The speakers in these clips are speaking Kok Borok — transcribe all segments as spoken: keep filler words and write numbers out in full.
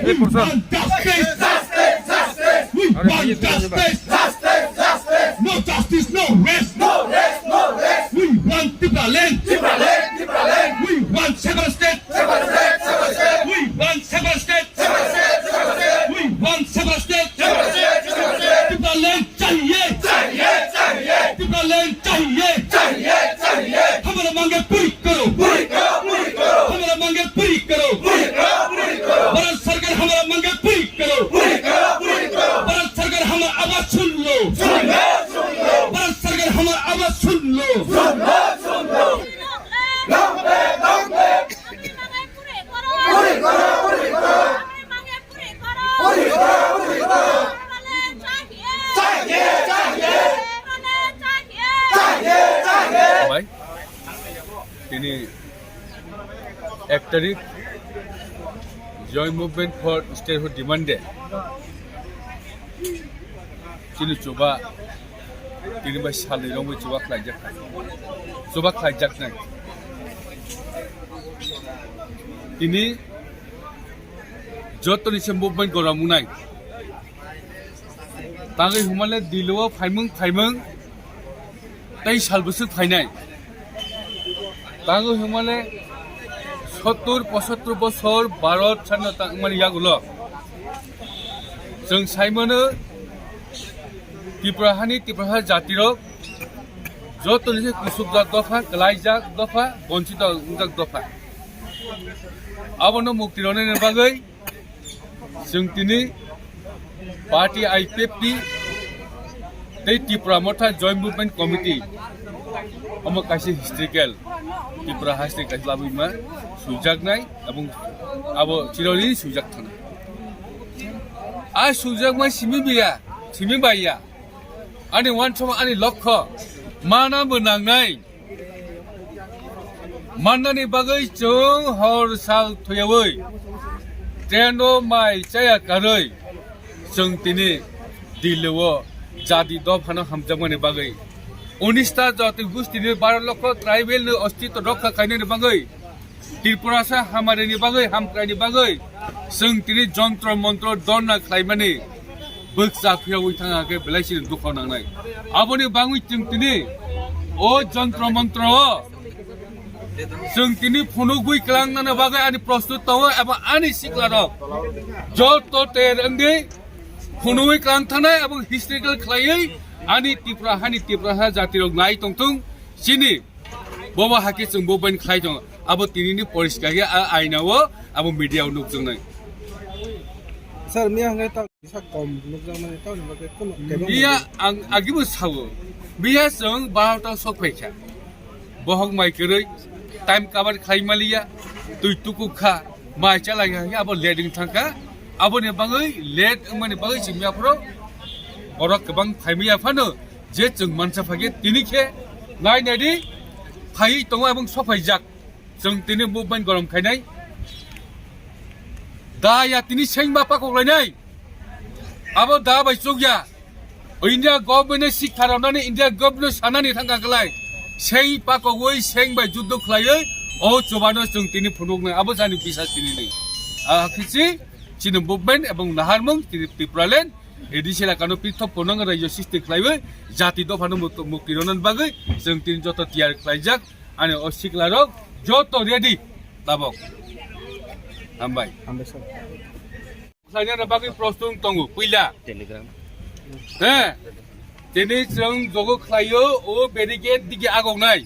We want justice! Justice! Justice! We want justice! Justice! Justice! No justice, no rest! No rest! No rest! We want Tipraland! Tipraland! Tipraland! We want separate state! Separate state! Separate state! We want separate state! Separate state! Separate state! We want separate state! Separate state! Separate state! Tipraland chahiye! Chahiye! Chahiye! Tipraland chahiye! Chahiye! Chahiye! हमारा मांगे पूरी करो! पूरी करो! पूरी करो! हमारा मांगे पूरी करो! पूरी करो! पूरी करो! भारत सरकार हमारा मांगे पूरी करो! पूरी करो! पूरी करो! भारत सरकार हमारा आवाज सुन लो! सुन लो! सुन लो! भारत सरकार हमारा आवाज सुन लो! सुन लो! सुन लो! Long live! Long live! पूरी करो! पूरी करो! पूरी करो! पूरी करो! पूरी करो! पूरी करो! Bye. Tini ek tarik Joint Movement for Statehood Demand Day. Chini chuba, tini bai salni rongwi chuba khlaijak, chuba khlaijaknai. Tini jotoni se movement goramunai. Tangwi humale Dilo phaimung phaimung tei sal bwswk phainai. Tangwi humale sottur pochattur bosor Bharat sano tangmani yagulo. Chwng saimano Tripura hani Tiprasa jatirok jotoni se kusukjak dopha, kwlaijak dopha, bonchito wngjak dopha. Abono mukti rwnani bagwi chwng tini party I P F T tei Tipra Motha Joint Movement Committee omo kaisa historical Tipra haste kaisa labwima swijaknai, abong abo chironi swijak thana. A swijakma simi biya, simi baiya. Ani wansukma ani lokho mana bo nangnai. Mannani bagwi chwng hor sal thuyawi, train o mai chaya karwi chwng tini Delhi o jati dophano hamjakmani bagwi, unista jati gustini baro lokho tribal ni ostitw rokha khainani bagwi, Tripurasa hamarini bagwi, hamkraini bagwi chwng tini jontro montro dorna khlaimani bwkcha phiyawi thangkha khe belai chini dukho nangnai. Aboni bagwi chwng tini o jontro montro o chwng tini phunugwi klangnani bagwi ani prostut tongo eba ani siklarok joto ter wngwi phunugwi klang thanai ebo historical khlaiwi ani Tripura hani Tripura ha jatirok nai tongthung chini. Bobo hakhe chwng bo bai khlai tongo. Abo tinini poriskar khe a aina o abo media o nukjaknai. Sir, miya hwnkhai ta kisa kom nukjakmani, tamoni bagwi kheno kebengma. Miya ang agibo sao. Miya chwng barota sok phaikha. Bohok mai kwrwi, time cover khlai maliya, twi tukuk kha, mai chalai kha, abo late wng thangkha. Aboni bagwi late wngmani bagwi chwng miya phoro borok kwbang phaimaya phano. Je chwng mansa phage tini khe nai nai di phaiwi tongo ebong sophaijak. Chwng tini movement gorom khainai. Da ya tini seng ba pakok lainai. Abo da bai chukya. India government ni sikha rwnani India government sanani thangka kwlai. Seng pakogwi seng bai juddo khlaiwi o chubano chwng tini phunuknai. Abo jani bisas tini ni. A khichi chini movement ebong naharmung tini Tipraland. A D C elakano pithok phunuk raijo sisti khlaiwi jati dophano mukti rwnani bagwi chwng tini joto tiyar khlaijak. Ani o siklarok joto ready tabok. Hambai. Hambai sir. Khlainani bagwi prostut tongo puila. Telegram. He. Tini chwng jogo khlaio o barricade dige agoknai.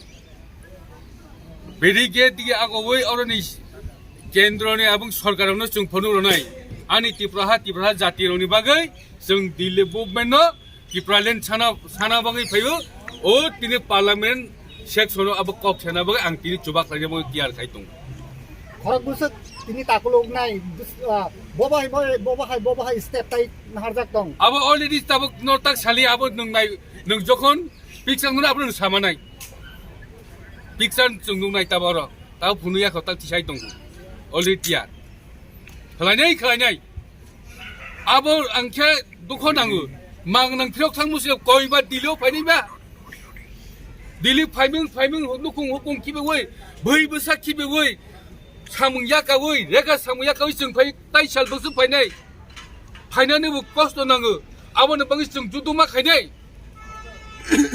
Barricade dige agogwi oroni kendroni abong sorkarrokno chwng phunuk rwnai. Ani Tipraha, Tipraha jatirokni bagwi chwng Delhi movement no Tipraland sana, sana bagwi phaio. O tini parliament section o abo kok sana bagwi ang tini chuba khlaina bagwi tiyar khai tongo. Khorok bwswk tini takuluknai, bwswk, ah, bobo hai, bobo hai, bobo hai step tai naharjak tong. Abo already tabuk no tak sali abo nwng nai, nwng jokhon picture nwng abo nwng samanai. Picture chwng nuknai tabuk oro. Tabuk phunukya kho tak tisai tongkho. Already tiyar. Khlainai, khlainai. Abo ang khe dukho nango. Mang nang phirok thang musi koi ba Delhi o phainai ba. Delhi phaimung, phaimung nukhung hukung khibiwi. Bwrwi bwsa khibiwi. Samung yakawi, rega samung yakawi chwng phai tai sal bwswk phainai. Phainani bo kosto nango. Aboni bagwi chwng juduma khainai.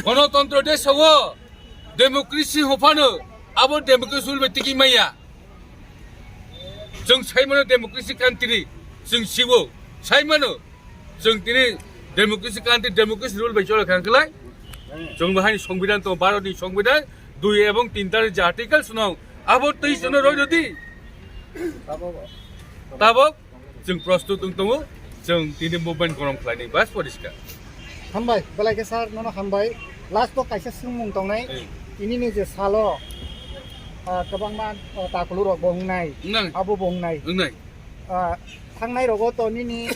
Ganatantro desao democracy hophano abo democracy rule bai tiki maya. Chwng saimano democracy country chwng siwo saimano. Chwng tini democracy country, democracy rule bai chole khang khlai. Chwng bahai songbidan to, Bharat ni songbidan dui ebong tin tar je article swnong. Abo twi swnong roi rodi. Tabok chwng prostut wng tongo. Chwng tini movement gorom khlai ni bas poriskar. Hambai, belai khe sir, nono hambai. Last o kaisa swngmung tongnai. Ei. Tini ni je salo, ah, kwbangma, ah, takulu rok bo wngnai. Wngnai. Abo bo wngnai. Wngnai. Ah, thangnai rogo to nini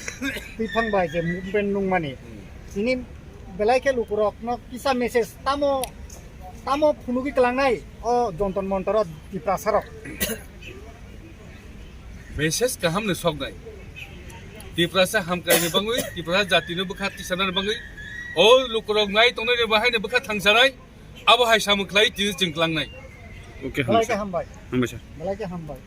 twiphang bai je movement nungmani. Hmm. Tini belai khe lukurok no kisa message tamo, tamo phunugwi kwlangnai o Jonton Montor o Tiprasa rok. Message kaham ni soknai. Tiprasa hamkrai ni bangwi, Tiprasa jati no bwkha tisana ni bangwi. O lukurok nai tongnai ni bahai ni bwkha thangsanai. Abo hai samung khlai tini chwng kwlangnai. Okay, belai khe hambai. Hambai sir. Belai khe hambai.